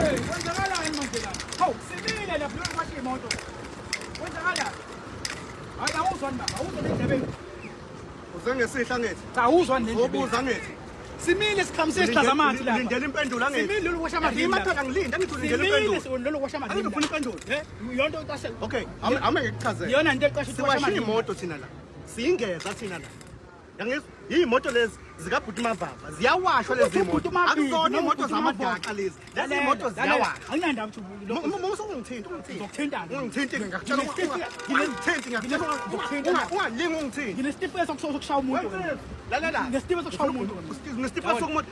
Hey, kwenzakalani manje la? Hawu, simile lapha lokhu kwasha imoto. Kwenzakalani? Hayi awuzwa ni baba, awuzwa nendlebeni. Uze ngesihla ngithi. Cha awuzwa nendlebeni. Uzobuza ngithi. Simile sikhamisile sihlaza amanzi lapha. Lindela impendulo angithi. Simile lolu kwasha amanzi. Ngima phela ngilinde angithi ulindela Simile impendulo. si- lolu kwasha amanzi. Angithi ufuna impendulo. Eh, yonto iqashe. Okay, ame ame ngikuchazele. Iyona into eqashe ukuthi kwasha Siwasha amanzi. imoto thina la. Siyingeza thina la. Yangizwa? Iy'moto lezi zikabhuti Mavava ziyawashwa lezi Ukuthi ubhuti moto. uMavivi Akuzona noma iy'moto ubhuti zamadaka uMavovo. lezi. Lezi Lalela, imoto lalela. ziyawashwa. Anginandaba ukuthi lokho- Musa ungithinta, ungithinta. Ngizokuthinta-ke. Ungithinti ngiyakutshela. Ungithinti ngiyakutshela. Ngizokuthinta. Ungalingi ungithinti. Nginesitifiketi sokushaya umuntu. Lalela. Nginesitifiketi sokushaya umuntu. Ngesitifiketi sokumuntu.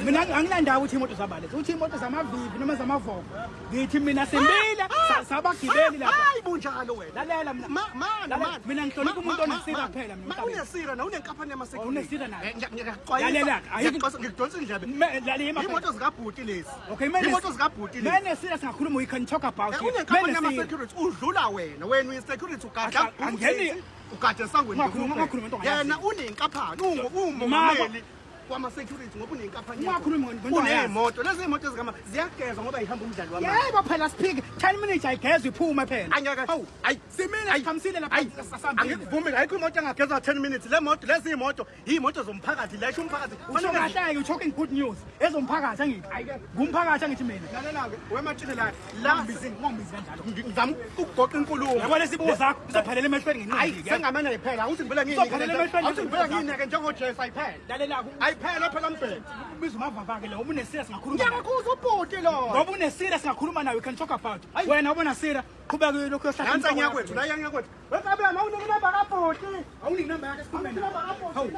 Mina anginandaba ukuthi imoto zabale. Uthi imoto zamavivi noma zamavovo. Ngithi mina simile sabagibeli lapha. Hayi bunjalo wena. Lalela mina. Ma mana Lalela, mana. mina ngihlonipha umuntu onesira kuphela mina Ma emhlabeni. unesira na unenkampani yama security. Unesira naye. Ngiyakuxwayisa. Lalela, ayikho- Ngiyakudonsa ngikudonsa indlebe. Lalela ima phela. Imoto zikabhuti lezi. Okay, mene Imoto zikabhuti lezi. Mene sira singakhuluma we can talk about it. Unenkampani yama Mene sira. security udlula wena. Wena uyi security ugada. Angeni- ugada esangweni. Ungakhulumi- ungakhulumi into ongayazi. Yena unenkampani ungumongameli kwama security ngoba unenkampani. Ungakhulumi ngento ongayazi. Unemoto. Lezi imoto zikama ziyagezwa ngoba ihamba umdlalo wamanje. Yebo phela siphike 10 minutes ayigezwe iphume phela. Angeke. Hawu. Ayi. Simile Ayi. sikhamisile lapha Ayi. sasambile. Angikuvumi ayikho imoto engagezwa 10 minutes. Le moto lezi imoto iyimoto zomphakathi lesho umphakathi. Usho kahle ke you talking good news. Ezomphakathi angithi. Ngumphakathi angithi mina. Lalela-ke wematshile la la Ungibizi ungibizi kanjalo. ngizama ukugoqa inkulumo. Yabo lesibuko sakho uzophelela emehlweni Hayi ngenqindi. sengamane ayiphela awuthi ngivele Uzophelela emehlweni awuthi ngivele ngiyineke njengoJesu ayiphela. Lalela Ayiphela phela mbheki. ubiza umavava ke lo uma unesira singakhuluma. naye. Ngiyakukhuza ubhuti lo. Ngoba unesira singakhuluma nawe we can talk about. Wena ubona sira qhubeka lokho yohlala. Nansi enyakwethu la enyakwethu. Wekabe awunike inamba kabhuti. Awunike inamba yakhe sikhulume naye. Hawu.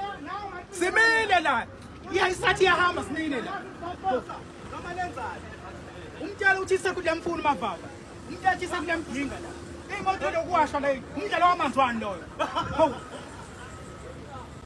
Simile la. Iya isathi iyahamba simile la. Noma lenzani? Umtshela ukuthi isekhulu liyamfuna umavava. Umtshela ukuthi isekhulu liyamdinga la. Imoto lokuwashwa leyo. Umdlalo wamanzi wani loyo? Hawu.